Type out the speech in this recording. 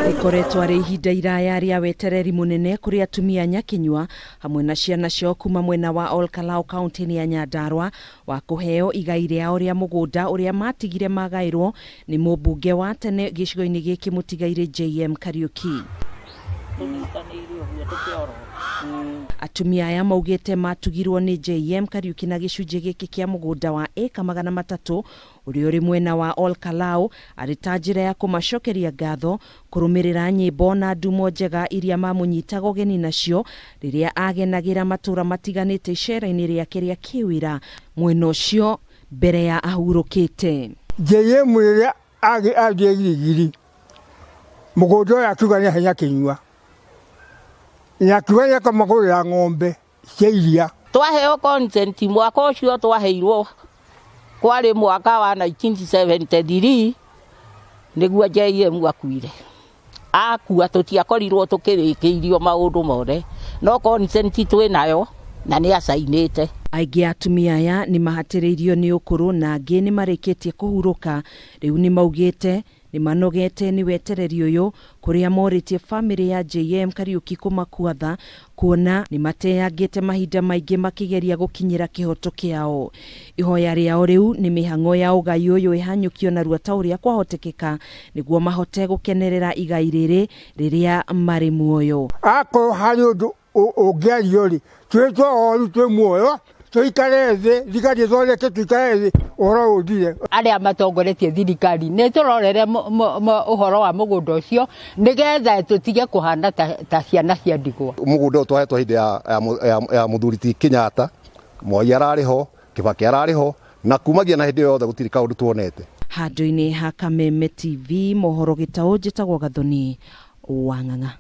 Rĩkoretwo arĩ ihinda iraya rĩa wetereri mũnene kũrĩ atumia Nyakinyua hamwe na ciana ciao kuma mwena wa Olkalau kaunti-inĩ ya Nyandarua wa kũheo igai rĩao rĩa mũgũnda ũrĩa matigire magaĩrwo nĩ mũmbunge wa tene gĩcigo-inĩ gĩkĩ mũtigairĩ JM Kariuki. Atumia aya maugĩte matugirwo nĩ JM Kariuki na gĩcunjĩ gĩkĩ kĩa mũgũnda wa ĩka 300 ũrĩa ũrĩ mwena wa Olkalau arĩ ta njĩra ya kũmacokeria ngatho kũrũmĩrĩra nyĩmbo na ndumo njega iria mamũnyitaga ũgeni nacio rĩrĩa agenagĩra matũra matiganĩte icera-inĩ rĩake rĩa kĩwĩra mwena ũcio mbere ya ahurũkĩte. JM rĩrĩa athiĩ Gĩrigiri mũgũnda ũyũ akiuga nĩ ahe Nyakinyua na akiuga nĩ akamagũrĩra ng'ombe cia iria. Twaheo consent mwaka ũcio twaheirwo kwarĩ mwaka wa 1973 nĩguo JM akuire. Akua tũtiakorirwo tũkĩrĩkĩirio maũndũ mothe no consent twĩ nayo na nĩ acainĩte. Aingĩ a atumia aya nĩ mahatĩrĩirio nĩ ũkũrũ na angĩ nĩ marĩkĩtie kũhurũka. Rĩu nĩ maugĩte nĩ manogete nĩ wetereri ũyũ kũrĩa morĩtie bamĩrĩ ya JM Kariuki kũmakua tha kuona nĩ mateyangĩte mahinda maingĩ makĩgeria gũkinyĩra kĩhoto kĩao. Ihoya rĩao rĩu nĩ mĩhang'o ya ũgai ũyũ ĩhanyũkio narua ta ũrĩa kwahotekeka nĩguo mahote gũkenerera igai rĩrĩ rĩrĩa marĩ muoyo. Akorwo harĩ ũndũ ũngĩario rĩ, twĩtwo oru twĩ muoyo tũikare thĩ, thirikari ĩthondeke tũikare thĩ ũhoro ũthire. Arĩa matongoretie thirikari nĩ tũrorere ũhoro wa mũgũnda ũcio nĩgetha tũtige kũhana ta ciana cia ndigwa. Mũgũnda ũyũ twahetwo hĩndĩ ya mũthuri ti Kenyatta, Moi ararĩ ho, Kibaki ararĩ ho, na kumagia na hĩndĩ yothe gũtirĩ kaũndũ tuonete. Handũ-inĩ ha Kameme TV mohoro gĩtaũ njĩtagwo Gathoni wa Ng'ang'a.